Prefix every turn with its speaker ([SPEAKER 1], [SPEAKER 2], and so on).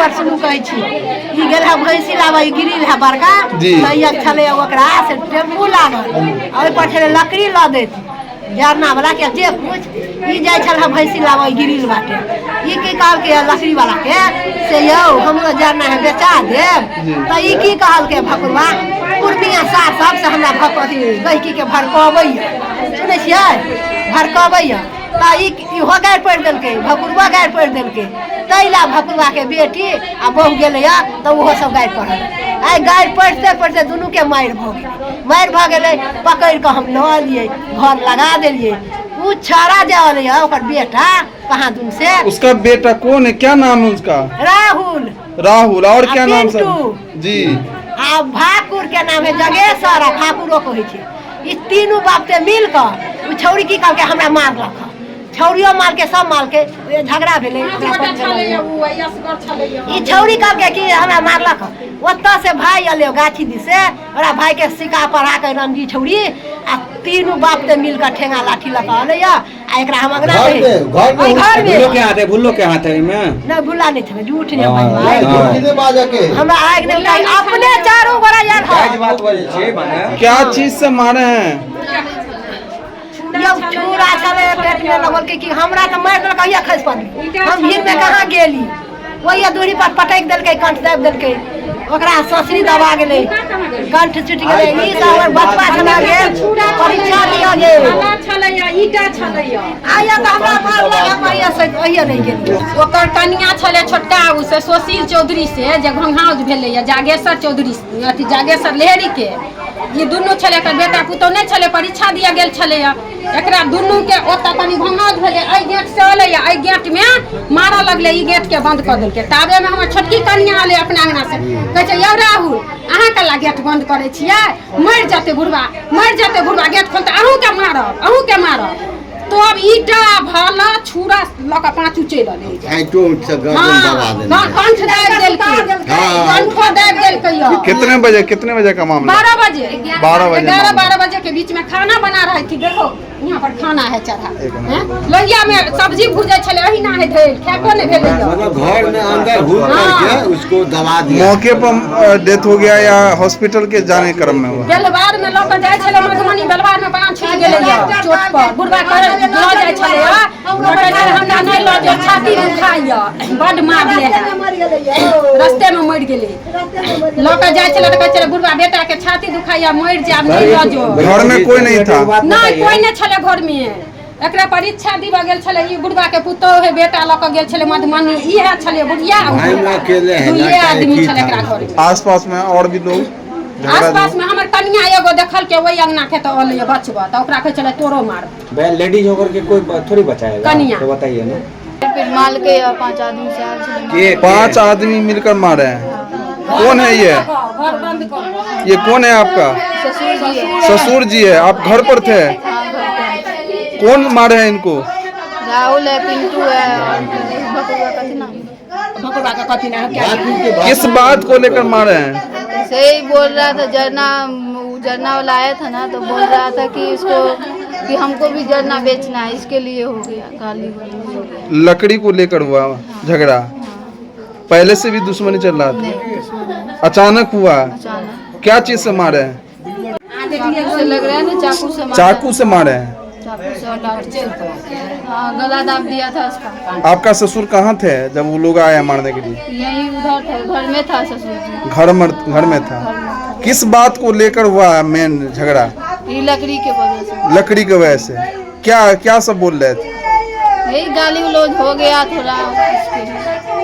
[SPEAKER 1] Minute सुनू कहै छी। ई गेल है भैंसी लाबऽ, ई गिरिल है बड़का।
[SPEAKER 2] जी।
[SPEAKER 1] तऽ ई छलै ओकरा से टेम्पू लागल, ओहि पर छलै लकड़ी लऽ दैत जरना वाला के जे कुछ। ई जाइ छल है भैंसी लाबऽ, ई गिरिल बाटे। ई की कहलकै लकड़ी वाला के से, यौ हमरो जरना है, बेचा देब। तऽ ई की कहलकै भकुरवा, कुर्मिया सार सब से हमरा भक अथी गहिकी के भड़कबैया, सुनै छियै, भड़कबैया। तऽ ई इहो गारि पढ़ि देलकै, भकुरवा गारि पढ़ि देलकै। ताहि लए भकुरवाके बेटी आ बहु गेलैए तऽ ओहो सब गारि पढ़ल। आइ गारि पढ़िते पढ़िते दुनूके मारि भऽ गेलै, मारि भऽ गेलै। पकड़ि कऽ हम लऽ एलियै, घर लगा देलियै। ओ छाड़ा जे अयलैए ओकर बेटा कहाँ दुन से।
[SPEAKER 2] उसका बेटा कौन है, क्या नाम है उसका?
[SPEAKER 1] राहुल।
[SPEAKER 2] राहुल और क्या नाम सर?
[SPEAKER 1] पिंटू।
[SPEAKER 2] जी।
[SPEAKER 1] आ भाकुर के नाम है जगेश्वर, आ भाकुरो कहै छै। ई तीनू बाप ते मिल कऽ ओ छौड़ी की कहलकै, हमरा मारलक हँ। छौड़ियो मारके, सब मारके झगड़ा भेलै। ई छौड़ी कहलकै कि हमरा मारलक हँ। ओतऽ से भाय एलै गाछी दिस से, ओकरा भाय के सिका पढ़ा कऽ रंजी छौड़ी आ तीनू बाप ते मिल कऽ ठेंगा लाठी लऽ कऽ एलैया। आ एकरा हम अङ्गना
[SPEAKER 3] घर में, घर में।
[SPEAKER 1] एहि घर में।
[SPEAKER 4] भुल्लो के हाथ है, भुल्लो के हाथ है एहिमे।
[SPEAKER 1] नहि, भुला नहि छै, झूठ नहि
[SPEAKER 4] हाँ,
[SPEAKER 1] बजबै।
[SPEAKER 4] हाँ।
[SPEAKER 3] झूठ नहीं बाजऽ के।
[SPEAKER 1] हमरा आगि नहि उठाइ, अपने चारू गोरा आयल हँ।
[SPEAKER 4] जायज बात बजै छियै माने।
[SPEAKER 2] क्या चीज से मारे हैं?
[SPEAKER 1] यौ छुरा छलै पेट में लगल कि हमरा तऽ मारि देलक, अहिया खसि पड़ली। हम भीड़ में कहाँ गेली, ओहिया दूरी पर पटकि देलकै, कंठ दाबि देलकै, ओकरा ससरी दबा गेलै, कंठ छुटि गेलै। ई सब हमर बचबा छला गेल परीक्षा दिअ गेल।
[SPEAKER 5] छलैया, ईटा छलैया।
[SPEAKER 1] आइया तऽ हमरा मारलक, हम अहिया से अहिया नहि गेलियै।
[SPEAKER 5] ओकर कनिया छलै छोटका, ओ से सुशील चौधरी से जे घोंघाउज भेलैया, जागेश्वर चौधरी, अथी जागेश्वर लेहरी के ई दुनू छलै। एकर बेटा पुतहु नहि छलै, परीक्षा दिअ गेल छलैया। एकरा दुनू के ओतऽ कनि घोंघाउज भेलै, एहि गेट से एलैया, एहि गेट मे मारऽ लगलै, ई गेट के बंद कऽ देलकै। ताबे मे हमर छोटकी कनिया एलै अपना अंगना से, कहै छै, यौ राहुल, अहाँ कला गेट बंद करै छियै? मरि जेतै बुढ़वा, मरि जेतै बुढ़वा, गेट खोलतै अहूँके मारब, अहूँके मारब। तब ईटा भाला छुरा लऽ कऽ पाँचू चलि एलै।
[SPEAKER 3] ऐंटो ऊँट से गर्दन दबा देने।
[SPEAKER 5] कंठ दाबि देलकै, कंठो दाबि देलकै। यौ
[SPEAKER 2] कितने बजे, कितने बजे का मामला?
[SPEAKER 5] 12 बजे।
[SPEAKER 2] 12 बजे।
[SPEAKER 5] 11
[SPEAKER 2] मामला।
[SPEAKER 5] 12 बजे के बीच में खाना बना रही थी। देखो, यहाँ पर खाना है चढ़ा हैं? लोहिया में सब्जी भूजै छलै, अहिना है धैल, खेको नहि भेलै यौ।
[SPEAKER 3] मतलब घर में अंदर घुस करके उसको दबा दिया।
[SPEAKER 2] मौके पर डेथ हो गया या हॉस्पिटल के जाने क्रम में हुआ?
[SPEAKER 5] बेलवार में लऽ कऽ जाइ छलै मधुबनी, बेलवार में प्राण छुटि गेलै यौ। चोट पर बुढ़बा करे लऽ जाइ छलै यौ, कहै छलै हमरा नहि लऽ जाउ, छाती दुखाइया, बड्ड मारले है। रस्ते में मरि गेलै। लऽ कऽ जाइ छलै तऽ कहै छलै, बुढ़बा बेटा के छाती दुखाइया, मरि जायब, नहि लऽ जाउ।
[SPEAKER 2] घर में कोई नहीं था?
[SPEAKER 5] नहि, कोई नहि छलै घर में। एकरा परीक्षा दिबऽ गेल छलै। ई बुढ़बा के पुतोहु है, बेटा लऽ कऽ गेल छलै मधुबनी। इएह छलै बुढ़िया,
[SPEAKER 3] भाई में अकेले है,
[SPEAKER 5] दुइये
[SPEAKER 3] लड़का
[SPEAKER 5] आदमी
[SPEAKER 3] एक ही
[SPEAKER 5] छलै
[SPEAKER 3] था।
[SPEAKER 5] एकरा घर में।
[SPEAKER 2] आस पास में और भी लोग झगड़ा?
[SPEAKER 5] आस पास में हमर कनिया एगो देखलकै, ओहि अंगना के तऽ अलै बचबऽ, तऽ ओकरा कहै छलै तोरो मारब।
[SPEAKER 4] बहन, लेडीज होकर के कोई थोड़ी बचाएगा।
[SPEAKER 5] कनिया।
[SPEAKER 4] तो बताइए ना।
[SPEAKER 6] फिर मालके या 5 आदमी से आयल छलै।
[SPEAKER 4] के?
[SPEAKER 2] 5 आदमी मिलकर मारे हैं। कौन है ये?
[SPEAKER 5] घर बंद कर।
[SPEAKER 2] ये कौन है आपका?
[SPEAKER 6] ससुर जी है।
[SPEAKER 2] ससुर जी है। आप घर पर थे?
[SPEAKER 6] हाँ, घर पर।
[SPEAKER 2] कौन मारे हैं इनको?
[SPEAKER 6] राहुल है, पिंटू है और भकुआ कथी नाम।
[SPEAKER 1] भकुरवा के कथी नाम क्या?
[SPEAKER 2] किस बात को लेकर मारे हैं?
[SPEAKER 6] से ही बोल रहा था, जरना, वो जरना वाला आया था ना, तो बोल रहा था कि इसको कि हमको भी जरना बेचना है, इसके लिए हो गया, गाली गलौज हो गया।
[SPEAKER 2] लकड़ी को लेकर हुआ झगड़ा? पहले से भी दुश्मनी चल रहा था?
[SPEAKER 6] नहीं, दुश्मन नहीं।
[SPEAKER 2] अचानक हुआ?
[SPEAKER 6] अचानक।
[SPEAKER 2] क्या चीज से मारे हैं?
[SPEAKER 6] चाकू से लग रहा है ना, चाकू से मारा।
[SPEAKER 2] चाकू से मारे हैं?
[SPEAKER 6] चाकू से और लाठी से। हाँ, गला दाब दिया था उसका।
[SPEAKER 2] आपका ससुर कहाँ थे जब वो लोग आए मारने के लिए?
[SPEAKER 6] यही उधर थे, घर में था ससुर जी।
[SPEAKER 2] घर में, घर में था।
[SPEAKER 6] घर में था।
[SPEAKER 2] किस बात को लेकर हुआ मेन झगड़ा?
[SPEAKER 6] ये लकड़ी के वजह से।
[SPEAKER 2] लकड़ी के वजह से। क्या क्या सब बोल रहे थे?
[SPEAKER 6] यही गाली गलौज हो गया थोड़ा इसके लिए।